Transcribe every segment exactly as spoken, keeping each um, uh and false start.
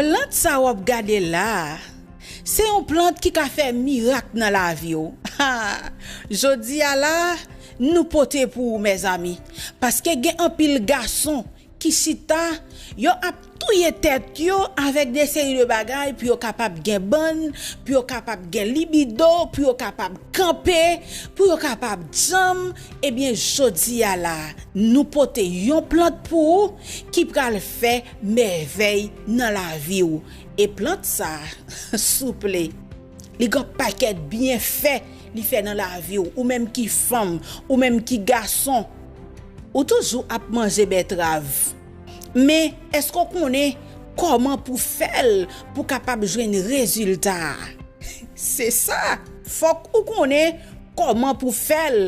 Plant sa w ap gade la a, se yon plant ki ka fè mirak nan lavi w. Ha! Jodi a la, nou pote pou ou, mezanmi. Paske gen anpil gason ki chita, yo ap touye tèt yo avèk de seri de bagay pou yo kapab gen bann, pou yo kapab gen libido, pou yo kapab kanpe, pou yo kapab djanm. Ebyen, jodi a la, nou pote yon plant pou ou ki pral fè mèvèy nan lavi w. E plant sa, souple, li gen pakèt byenfè li fè nan lavi w. Ou menm ki fanm, ou menm ki gason, ou toujou ap manje bètrav. Men, èske w konnen kòman pou fè l pou kapab jwenn rezilta a? Se sa, fòk ou konnen kòman pou fè l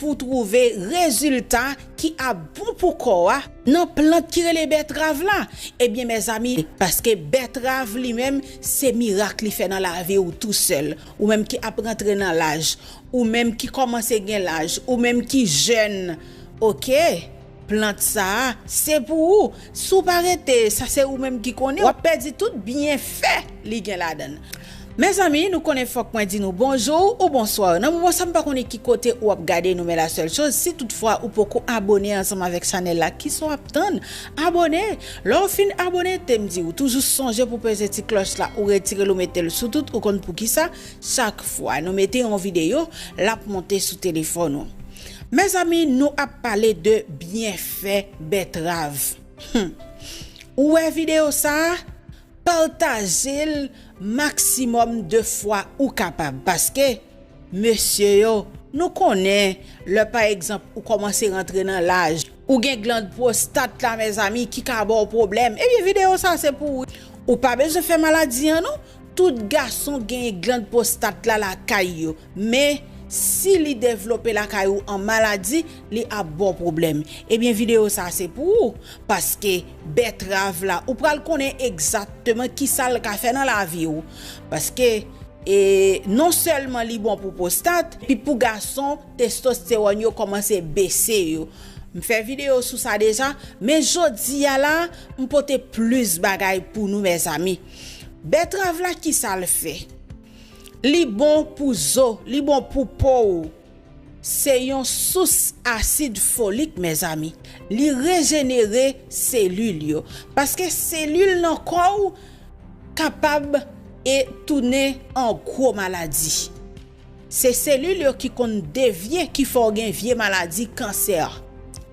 pou twouve rezilta ki ap bon pou kò a nan plant ki rele bètrav la. Ebyen, mezanmi, paske bètrav li menm, se mirak li fè nan lavi w tousèl. Ou menm ki ap rantre nan laj, ou menm ki kòmanse gen laj, ou menm ki jèn, oke? Plant sa a, se pou ou. Si w pa rete, sa se ou menm ki konnen, w ap pèdi tout byenfè li gen ladan l. Mezanmi, nou konnen fòk mwen di nou bonjou ou bonswa. Nan moman sa, m pa konnen ki kote ou ap gade nou, men la sèl choz, si toutfwa ou poko abone ansanm avèk chanèl la, kisa w ap tann? Abone! Lè w fin abone, te m di w, toujou sonje pou peze ti klòch la, ou retire l, ou mete l sou tout, ou konn poukisa? Chak fwa nou mete yon videyo, l ap monte sou telefòn ou. Mezanmi, nou ap pale de byenfè bètrav. Hmm. Ou wè videyo sa a? Pataje l maksimòm de fwa ou kapab. Paske, mesye yo, nou konnen, lè pa egzanp ou kòmanse rantre nan laj, ou gen glann pwostat la, mezanmi, ki ka ba w pwoblèm. Ebyen, videyo sa a se pou ou. Ou pa bezwen fè maladi an, non. Tout gason gen glann pwostat la lakay yo. Men, si li devlope lakay ou an maladi, li ap ba w pwoblèm. Ebyen, videyo sa a se pou ou. Paske bètrav la, ou pral konnen egzakteman kisa l ka fè nan lavi w. Paske, e, non sèlman li bon pou pwostat, epi pou gason, testostewòn yo kòmanse bese yo. M fè videyo sou sa deja, men jodi a la, m pote plis bagay pou nou, mezanmi. Bètrav la, kisa l fè? Li bon pou zo, li bon pou po w. Se yon sous asid folik, mezanmi. Li rejenere selil yo. Paske selil nan kò w kapab e tounen an gwo maladi. Se selil yo ki konn devye, ki fè w gen vye maladi kansè.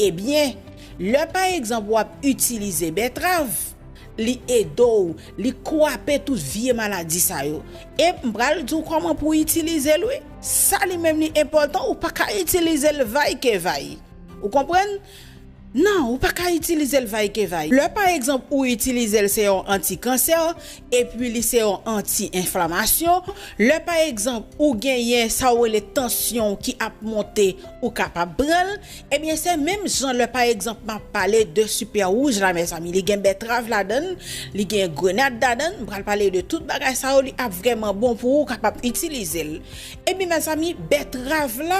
Ebyen, lè pa egzanp w ap itilize bètrav, li ede w, li kwape tout vye maladi sa yo. E m pral di w kòman pou w itilize l, wi. Sa li menm li enpòtan, ou pa ka itilize l vay ke vay. Ou konprann? Non, ou pa ka itilize l vay ke vay. Lè pa egzanp ou itilize l se yon antikansè, epi li se yon anti-enflamasyon. Lè pa egzanp ou genyen sa w rele tansyon ki ap monte, ou kapab pran l. Ebyen, se menm jan lè pa egzanp m ap pale de sipè wouj la, mezanmi, li gen bètrav ladan l, li gen grenad ladan l, m pral pale de tout bagay sa yo, li ap vrèman bon pou ou kapab itilize l. Ebyen, mezanmi, bètrav la,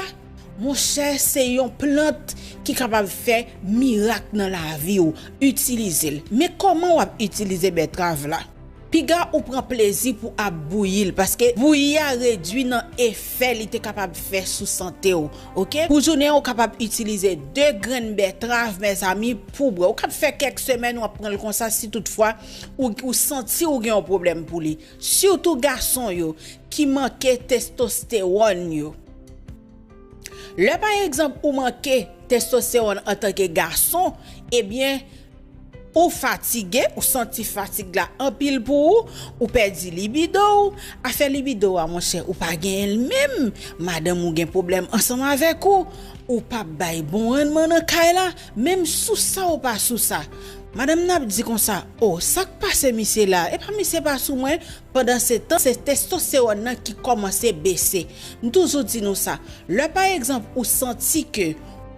monchè, se yon plant ki kapab fè mirak nan lavi w. Itilize l. Men kòman w ap itilize bètrav la? Piga ou pran plezi pou ap bouyi l, paske bouyi a redui nan efè li te kapab fè sou sante w, oke? Pou jounen, ou kapab itilize de grenn bètrav, mezanmi, pou bwè. Ou kab fè kèk semèn, w ap pran l konsa, si toutfwa ou, ou santi ou gen yon pwoblèm pou li. Sitou gason yo ki manke testostewòn yo. Lè pa egzanp ou manke testostewòn antanke gason, ebyen, ou fatige, ou santi fatig la anpil pou ou, ou pèdi libido w, afè libido a, monchè, ou pa genyen l menm, madanm ou gen pwoblèm ansanm avèk ou, ou p ap bay bon rannman nan kay la, menm sou sa ou pa sou sa. Madanm nan ap di konsa, o, sa k pase misye la? Epa misye pa sou mwen? Pandansetan, se testostewòn nan ki kòmanse bese. M toujou di nou sa. Lè pa egzanp, ou santi ke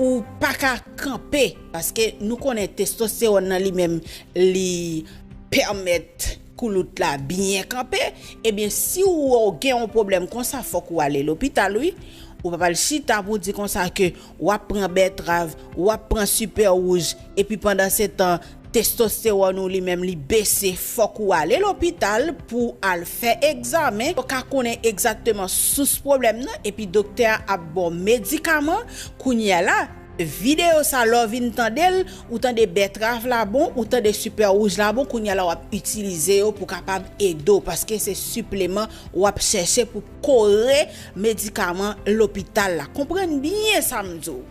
ou pa ka kanpe, paske nou konnen testostewòn nan li menm, li pèmèt koulout la byen kanpe, ebyen, si w wè w gen yon pwoblèm konsa, fòk ou ale lopital, wi. Ou pa pral chita pou w di konsa ke w ap pran bètrav, w ap pran sipè wouj, epi pandansetan, testostewòn ou li menm li bese, fòk ou ale lopital pou al fè egzamen. Yo ka konnen egzakteman sous pwoblèm nan, epi doktè a ap ba w medikaman. Kounye a la, videyo sa, lè w vin tande l, ou tande bètrav la bon, ou tande sipè wouj la bon, kounye a la w ap itilize yo pou kapab ede w, paske se sipleman w ap chèche pou kore medikaman lopital la. Konprann byen sa m di w.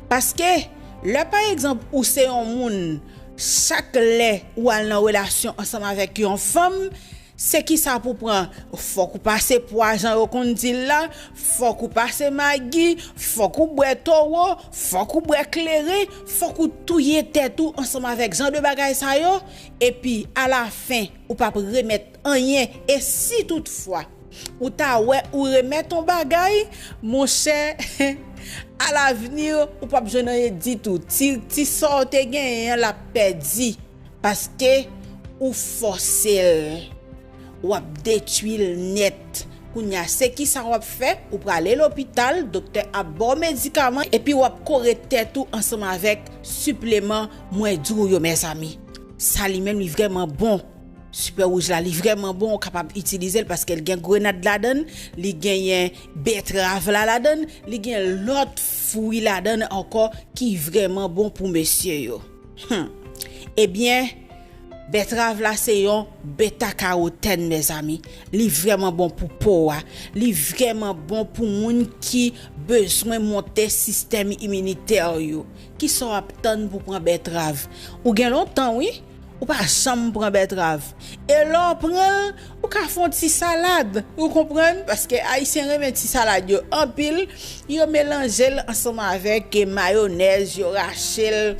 Paske, lè pa egzanp, ou se yon moun, chak lè ou al nan relasyon ansanm avèk yon fanm, se kisa pou pran? Fòk ou pase pwa jan yo konn di l la, fòk ou pase magi, fòk ou bwè towo, fòk ou bwè kleren, fòk ou touye tèt ou ansanm avèk jan de bagay sa yo, epi alafen, ou p ap remèt anyen. E si toutfwa, ou ta wè ou remèt yon bagay, monchè, alavni, ou p ap jwenn anyen ditou. Ti, ti sa w te genyen an, l ap pèdi. Paske ou fòse l. W ap detwi l nèt. Kounye a, se kisa w ap fè? Ou prale lopital, doktè ap ba w medikaman, epi w ap kore tèt ou ansanm avèk sipleman mwen di w yo, mezanmi. Sa li menm, li vrèman bon. Sipè wouj la, li vrèman bon, ou kapab itilize l paske l gen grenad ladan l, li genyen bètrav la ladan l, li gen lòt fwi ladan l ankò ki vrèman bon pou mesye yo. Hmm. Ebyen, bètrav la se yon beta karotèn, mezanmi. Li vrèman bon pou po a. Li vrèman bon pou moun ki bezwen monte sistèm iminitè yo. Kisa w ap tann pou pran bètrav? Ou gen lontan, wi. Ou pa janm pran bètrav. E lè w pran l, ou ka fè yon ti salad. Ou konprann? Paske Ayisyen renmen ti salad yo anpil. Yo melanje l ansanm avèk mayonèz, yo rache l,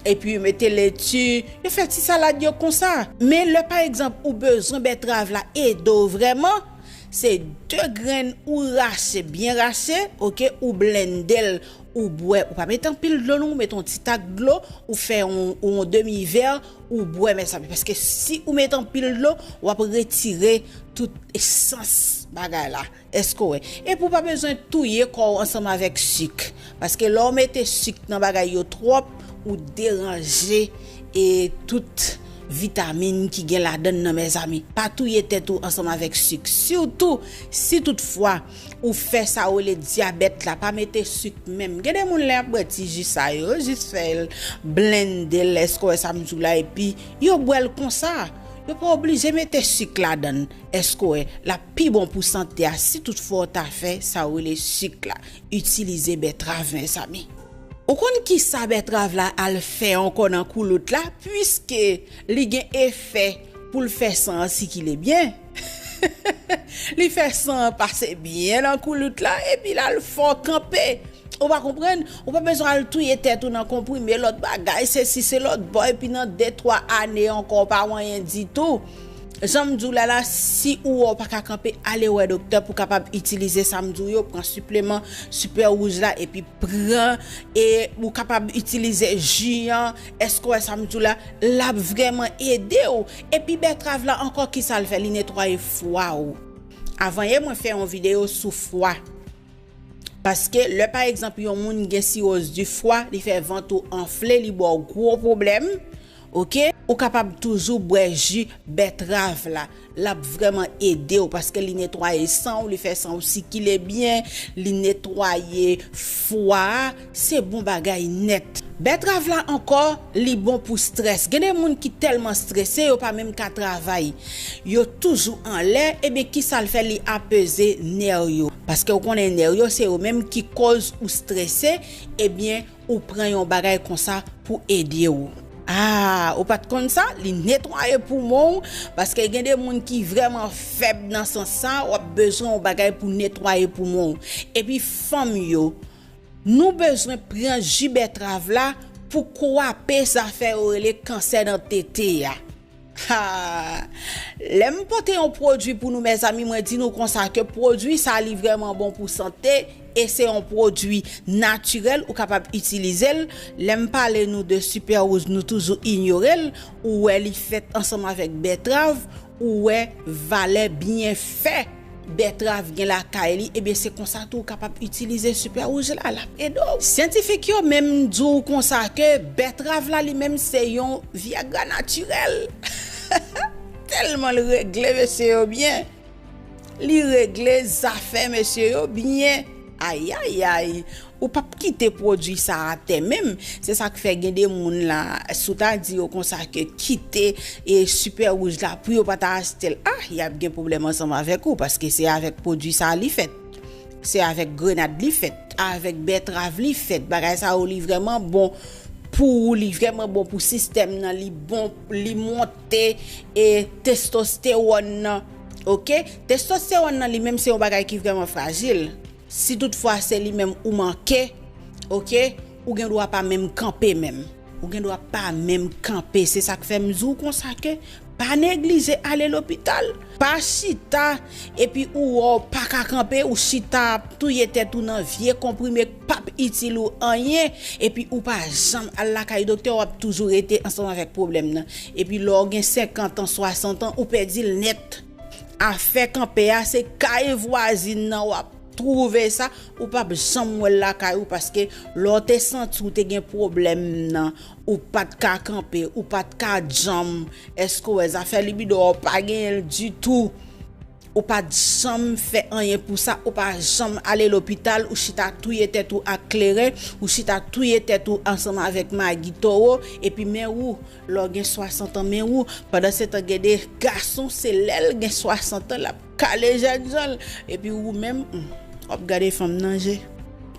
epi yo mete leti. Yo fè ti salad yo konsa. Men lè, pa egzanp, ou bezwen bètrav la ede w vrèman, se de grenn ou rache, byen rache, oke, ou blende l, ou bwè. Ou pa mete anpil dlo, non, ou mete yon ti tak dlo, ou fè yon, yon demi vè, ou bwè, mezanmi. Paske si ou mete anpil dlo, w ap retire tout esans bagay la. Èske w wè? Epi w pa bezwen touye kò w ansanm avèk sik. Paske lè w mete sik nan bagay yo twòp, ou deranje e tout vitamin ki gen ladan l nan, mezanmi. Pa touye tèt ou ansanm avèk sik. Sitou, si toutfwa ou fè sa yo rele dyabèt la, pa mete sik menm. Gen de moun lè y ap bwè ti ji sa yo, yo jis fè l blende l, èske w wè sa m di w la, epi yo bwè l konsa. Yo pa oblije mete sik ladan l. Èske w wè? L ap pi bon pou sante a si toutfwa w ta fè sa yo rele sik la. Itilize bètrav, mezanmi. Ou konn kisa bètrav la al fè ankò nan koulout la? Piske li gen efè pou l fè san an sikile byen. Li fè san an pase byen nan koulout la, epi l al fè w kanpe. Ou pa konprann? Ou pa bezwen al touye tèt ou nan konprime, lòt bagay, sesi, se lòt bò, epi nan de, twa ane ankò, w pa wè anyen ditou. Jan m di w la la, si ou wè w pa ka kanpe, ale wè doktè pou kapab itilize sa m di w yo, pran sipleman sipè wouj la, epi pran, e ou kapab itilize ji an, èske w wè sa m di w la, l ap vrèman ede w. Epi bètrav la ankò, kisa l fè? Li netwaye fwa w. Avan yè, mwen fè yon videyo sou fwa. Paske lè, pa egzanp, yon moun gen siwoz di fwa, li fè vant ou anfle, li ba w gwo pwoblèm, oke? Ou kapab toujou bwè ji bètrav la. L ap vrèman ede w paske li netwaye san w, li fè san w sikile byen, li netwaye fwa a, se bon bagay nèt. Bètrav la ankò, li bon pou strès. Gen de moun ki tèlman strese, yo pa menm ka travay. Yo toujou anlè, ebyen kisa l fè? Li apeze nè yo. Paske w konnen nè yo, se yo menm ki koz ou strese, ebyen ou pran yon bagay konsa pou ede w. Ah, ou pa t konn sa? Li netwaye poumon w, paske gen de moun ki vrèman fèb nan sans sa, w ap bezwen yon bagay pou netwaye poumon w. Epi fanm yo, nou bezwen pran ji bètrav la pou kwape zafè yo rele kansè nan tete a. Ha! Lè m pote yon pwodui pou nou, mezanmi, mwen di nou konsa ke pwodui sa, li vrèman bon pou sante e se yon pwodui natirèl, ou kapab itilize l. Lè m pale nou de sipè wouj, nou toujou inyore l. Ou wè li fèt ansanm avèk bètrav, ou wè valè byenfè bètrav gen lakay li, ebyen se konsa tou ou kapab itilize sipè wouj la, l ap ede w. Syantifik yo menm di w konsa ke bètrav la li menm se yon Viagra natirèl. Tèlman l regle mesye yo byen. Li regle zafè mesye yo byen. Ayayay. Ou p ap kite pwodui sa atè menm. Se sa k fè gen de moun la, si w ta di yo konsa ke kite e sipè wouj la pou yo pa ta achte l, ah, y ap gen pwoblèm ansanm avèk ou, paske se avèk pwodui sa li fèt. Se avèk grenad li fèt, avèk bètrav li fèt. Bagay sa yo li vrèman bon pou ou, li vrèman bon pou sistèm nan, li bon, li monte e testostewòn nan. Oke? Testostewòn nan li menm se yon bagay ki vrèman frajil. Si toutfwa se li menm ou manke, oke, ou gen dwa pa menm kanpe menm. Ou gen dwa pa menm kanpe. Se sa k fè m di w konsa ke pa neglije ale lopital. Pa chita epi ou wè w pa ka kanpe, ou chita ap touye tèt ou nan vye konprime k p ap itil ou anyen, epi ou pa janm al lakay doktè, w ap toujou rete ansanm avèk pwoblèm nan. Epi lè w gen senkant an, swasant an, ou pèdi l nèt. Afè kanpe a, se kay vwazin nan w ap twouve sa, ou p ap janm wè l lakay ou, paske lè w te santi w te gen pwoblèm nan, ou pa t ka kanpe, ou pa t ka janm, èske w wè zafè libido a, w pa genyen l ditou, ou pa t janm fè anyen pou sa, ou pa janm ale lopital, ou chita touye tèt ou ak kleren, ou chita touye tèt ou ansanm avèk magi towo, epi men ou, lè w gen swasant an, men ou, pandan se tan gen de gason, se lè l gen swasant an, l ap kale jènjan l, epi ou menm, hmm, w ap gade fanm nan je.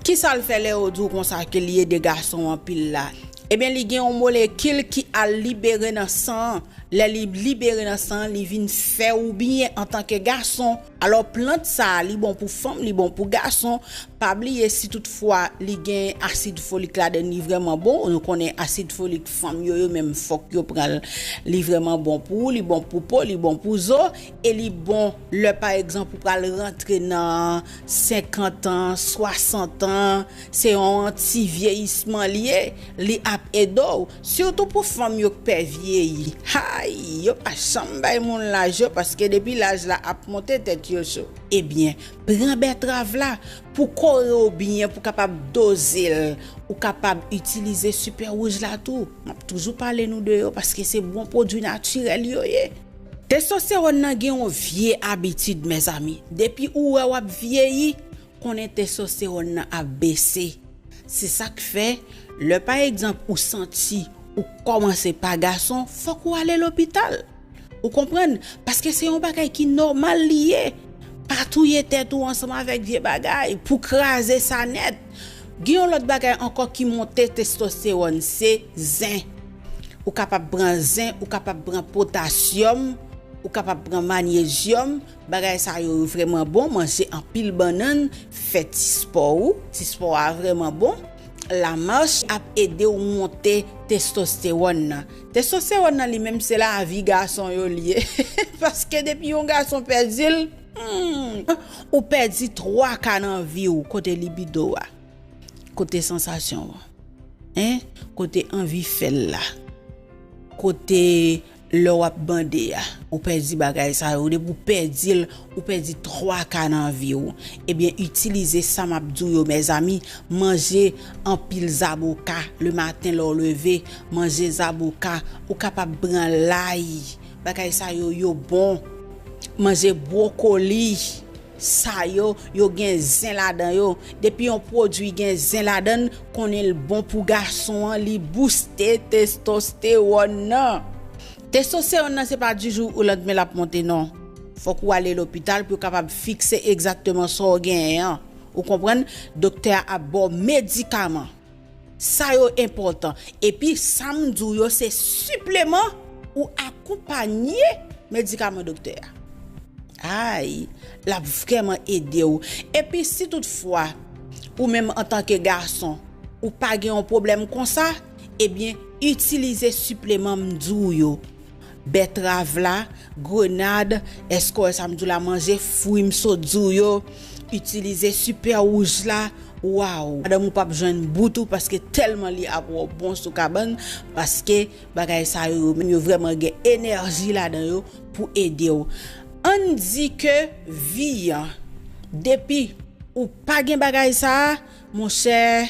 Kisa l fè lè yo di w konsa ke li ede gason anpil la? Ebyen, li gen yon molekil ki al libere nan san an. Lè li libere nan san an, li vin fè ou byen antanke gason. Alò, plant sa a, li bon pou fanm, li bon pou gason. Pa bliye, si toutfwa li gen asid folik ladan l, li vrèman bon. Nou konnen asid folik fanm yo, yo menm fòk yo pran l. Li vrèman bon pou ou, li bon pou po, li bon pou zo. E li bon lè, pa egzanp, ou pral rantre nan senkant an, swasant an, se yon anti-vyeyisman li ye, li ap ede w. Sitou pou fanm yo k pè vyeyi. Hay, yo pa janm bay moun laj yo, paske depi laj la ap monte, tèt yo cho. Ebyen, pran bètrav la pou kore w byen, pou kapab doze l. Ou kapab itilize sipè wouj la tou. M ap toujou pale nou de yo, paske se bon pwodui natirèl yo ye. Testostewòn nan gen yon vye abitid, mezanmi. Depi ou wè w ap vyeyi, konnen testostewòn nan ap bese. Se sa k fè, lè pa egzanp ou santi ou kòmanse pa gason, fòk ou ale lopital. Ou konprann? Paske se yon bagay ki nòmal li ye. Pa touye tèt ou ansanm avèk vye bagay pou kraze sa nèt. Gen yon lòt bagay ankò ki monte testostewòn, se zen. Ou kapab pran zen, ou kapab pran potasyòm, ou kapab pran manyezyòm. Bagay sa yo vrèman bon, manje anpil bannann, fè ti spò ou. Ti spò a vrèman bon. Lamach ap ede w monte testostewòn nan. Testostewòn nan li menm se lavi gason yo li ye. Paske depi yon gason pèdi l, hmm, ou pèdi twa ka nan vi w kote libido a, kote sansasyon an, en, kote anvi fè l la, kote lè w ap bande a, ou pèdi bagay sa yo. Depi w pèdi l, ou pèdi twa ka nan vi w. Ebyen, itilize sa m ap di w yo, mezanmi. Manje anpil zaboka. Lematen, lè w leve, manje zaboka. Ou kapab pran lay. Bagay sa yo, yo bon. Manje bwokoli. Sa yo, yo gen zen ladan yo. Depi yon pwodui gen zen ladan l, konnen l bon pou gason an, li bouste testostewòn nan. Testostewòn nan se pa di jou ou landmen l ap monte non. Fòk ou ale lopital pou yo kapab fikse egzakteman sa w genyen an. Ou konprann? Doktè a ap ba w medikaman. Sa yo enpòtan. Epi sa m di w yo se sipleman ou akonpanye medikaman doktè a. Ay, l ap vrèman ede w. Epi si toutfwa ou menm antanke gason, ou pa gen yon pwoblèm konsa, ebyen itilize sipleman m di w yo. Bètrav la, grenad, èske w wè sa m di w la, manje fwi m sot di w yo, itilize sipè wouj la, waw, madanm ou p ap jwenn bout ou paske tèlman li ap wè w bon sou kabann, paske bagay sa yo, yo menm yo vrèman gen enèji ladan yo pou ede w. Ann di ke vi an, depi ou pa gen bagay sa a, monchè,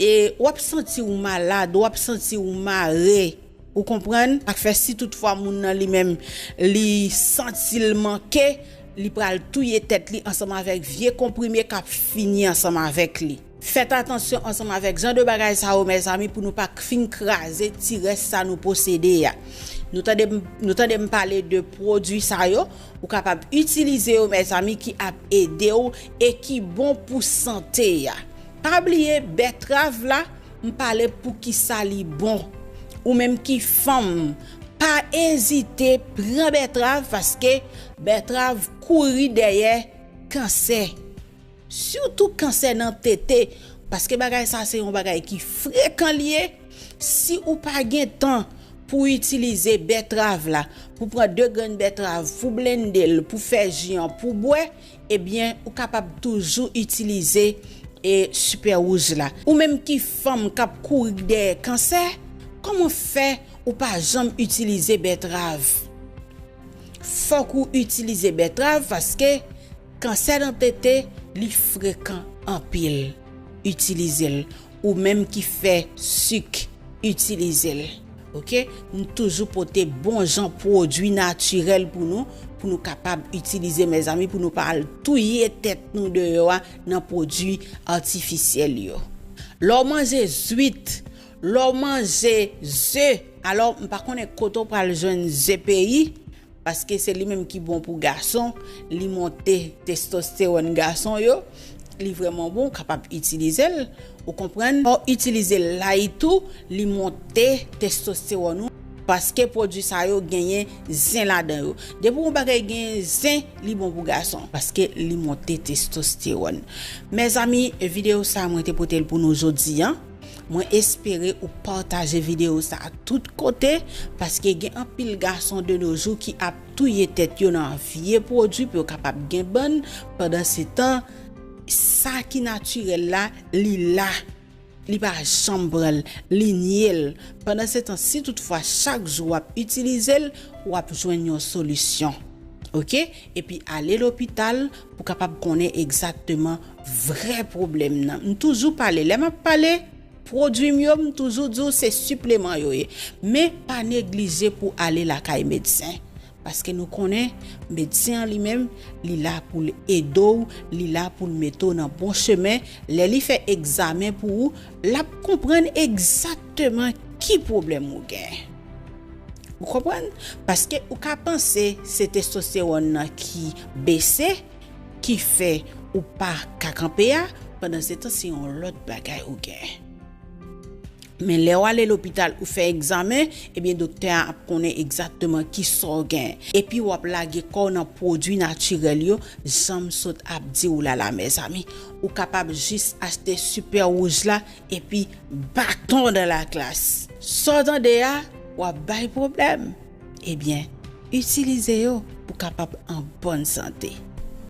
e w ap santi w malad, w ap santi w mare. Ou konprann? Sa k fè si toutfwa moun nan li menm, li santi l manke, li pral touye tèt li ansanm avèk vye konprime k ap fini ansanm avèk li. Fèt atansyon ansanm avèk jan de bagay sa yo, mezanmi, pou nou pa k- fin kraze ti rès sa nou posede a. Nou tande m- nou tande m pale de pwodui sa yo, ou kapab itilize yo, mezanmi, ki ap ede w e ki bon pou sante a. Pa bliye, bètrav la, m pale pou kisa li bon. Ou menm ki fanm, pa ezite pran bètrav, paske bètrav kouri dèyè kansè. Sitou kansè nan tete, paske bagay sa se yon bagay ki frekan li ye. Si ou pa gen tan pou itilize bètrav la, pou pran de grenn bètrav, pou blende l, pou fè ji an, pou bwè, ebyen, ou kapab toujou itilize e sipè wouj la. Ou menm ki fanm k ap kouri dèyè kansè, kòman fè ou pa janm itilize bètrav? Fòk ou itilize bètrav, paske kansè nan tete, li frekan anpil. Itilize l. Ou menm ki fè sik, itilize l. Oke? M toujou pote bon jan pwodui natirèl pou nou, pou nou kapab itilize, mezanmi, pou nou pa al touye tèt nou deyò a nan pwodui atifisyèl yo. Lè w manje zwit, lè w manje ze, alò, m pa konnen kote w pral jwenn ze peyi, paske se li menm ki bon pou gason, li monte testostewòn gason yo, li vrèman bon, ou kapab itilize l, ou konprann? Fò w itilize l la tou, li monte testostewòn ou, paske pwodui sa yo genyen zen ladan yo. Depi yon bagay genyen zen, li bon pou gason, paske li monte testostewòn. Mezanmi, videyo sa mwen te pote l pou nou jodi a. Mwen espere ou pataje videyo sa a tout kote, paske gen anpil gason de nos jours ki ap touye tèt yo nan vye pwodui pou yo kapab gen bann. Pandan se tan, sa ki natirèl la, li la. Li pa janm pran l, li nye l. Pandan se tan, si toutfwa chak jou w ap itilize l, w ap jwenn yon solisyon. Oke? Epi ale lopital pou kapab konnen egzakteman vrè pwoblèm nan. M toujou pale, lè m ap pale, pwodui m yo, m toujou di w se sipleman yo ye. Men pa neglije pou ale lakay medsen. Paske nou konnen, medsen an li menm, li la pou l ede w, li la pou l mete w nan bon chemen. Lè li fè egzamen pou ou, l ap konprann egzakteman ki pwoblèm ou gen. Ou konprann? Paske ou ka panse se testostewòn nan ki bese, ki fè ou pa ka kanpe a, pandan se tan se yon lòt bagay ou gen. Men lè w ale lopital, ou fè egzamen, ebyen, doktè a ap konnen egzakteman ki sa w gen. Epi w ap lage kò w nan pwodui natirèl yo, jan m sot ap di w la la, mezanmi. Ou kapab jis achte sipè wouj la, epi baton dans la glace. Sa w tande a, w ap bay pwoblèm. Ebyen, itilize yo pou kapab an bòn sante.